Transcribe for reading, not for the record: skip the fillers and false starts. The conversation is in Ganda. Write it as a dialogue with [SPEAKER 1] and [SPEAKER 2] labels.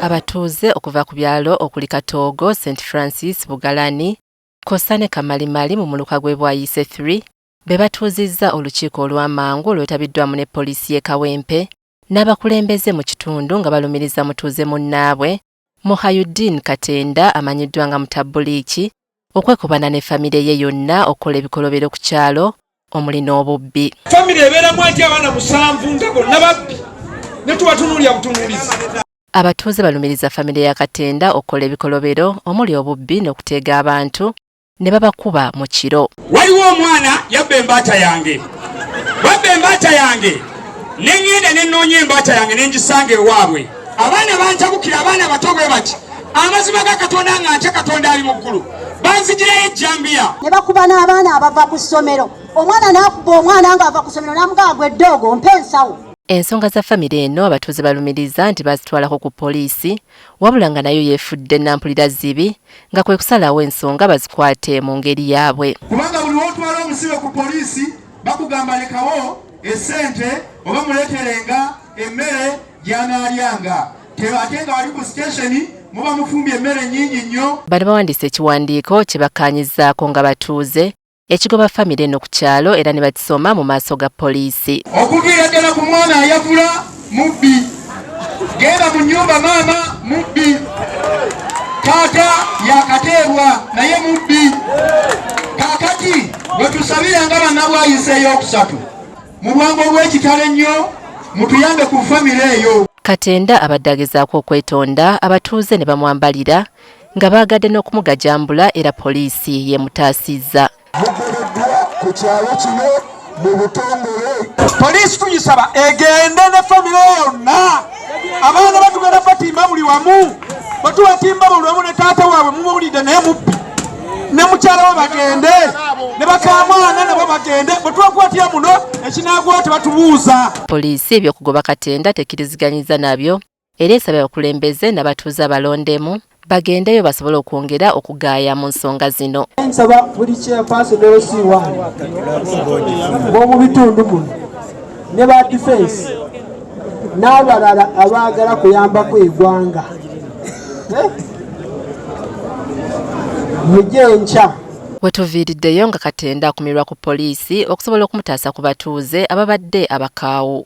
[SPEAKER 1] Abatuuze okuva ku byalo okuli Katoogo, St Francis, Bugalani, Kosa ne Kamalimali mu muluka gw'e Bwayiise 3 be batuuzizza olukiiko olw'amangu olwetabiddwamu ne poliisi y'e Kawempe n'abakulembeze mu kitundu nga balumiriza mutuuze munnaabwe Muhayuddin Katenda amanyiddwa nga Mutabbuliiki okwekobana ne famire ye yonna okukola ebikolobero ku kyalo omuli n'obubbi.
[SPEAKER 2] Famire ebeeramu ati abaana musanvu nga bonna babbi ne tubatunuulira butunuulizi.
[SPEAKER 1] Abatuuze balumiriza famire ya Katenda okukola ebikolobero omuli obubbi n'okuteega abantu ne babakuba mu kiro.
[SPEAKER 2] Waliwo omwana yabba embaata yange, bwabba embaata yange ne ŋŋenda ne nnoonya embaata yange ne ngisanga ewaabwe. Abaana bantabukira, abaana bato bwe bati. Amazima ga Katonda nga ntya Katonda ali mu ggulu, banzigirayo ejjambiya.
[SPEAKER 3] Ne bakuba n'abaana abava ku ssomero, omwana n'akuba omwana ng'ava ku ssomero n'amugamba gwe ddoogo mpa ensawo.
[SPEAKER 1] Ensonga za famire eno abatuuze balumiriza nti baazitwalako ku poliisi wabula nga nayo yeefudde nampulira zibi nga kwe kusalawo ensonga bazikwate mu ngeri yaabwe.
[SPEAKER 4] Kubanga buli w'otwala omusibe ku poliisi bakugamba lekawo essente oba muleeterenga emmere gy'anaalyanga ate nga wali ku sitesheni muba mufumbye emmere nnyingi nnyo.
[SPEAKER 1] Bano bawandiise ekiwandiiko kye bakkaanyizzaako nga batuuze ekigoba famire eno ku kyalo era ne bakisoma mu maaso ga poliisi.
[SPEAKER 4] Okuviira ddala ku mwana ayavula mubbi, genda mu nnyumba maama mubbi, taata yakateebwa naye mubbi. Kaakati bwe tusabira nga bannabwayise ey'okusatu mu bwangu obw'ekitalo ennyo mutuyambe ku famire eyo.
[SPEAKER 1] Katenda abadde agezaako okwetonda abatuuze ne bamwambalira nga baagadde n'okumugajambula era poliisi yemutaasizza.
[SPEAKER 5] Mugobeddwa ku kyalo kino mu butongole.
[SPEAKER 2] Poliisi tugisaba egende ne famire yonna. Abaana batugenda batimba buli wamu, bwe tubatimba buli wamu ne taata waabwe mumuwulidde naye mubbi ne mukyala we bagende ne bakamwana nabo bagende, bwe tubakwatira muno ekinaagwawo tebatubuuza.
[SPEAKER 1] Poliisi ebyokugoba Katenda tekkiriziganyiza nabyo era esabye abakulembeze n'abatuuze abalondemu bagendeyo basobole okwongera okugaaya mu nsonga zino.
[SPEAKER 6] Nsaba buli chairperson LC1 b'omu bitundu muno ne ba defense n'abalala abaagala kuyambako eggwanga mujje enkya.
[SPEAKER 1] Wetuviiriddeyo nga Katenda akumirwa ku poliisi okusobola okumutaasa ku batuuze ababadde abakaawu.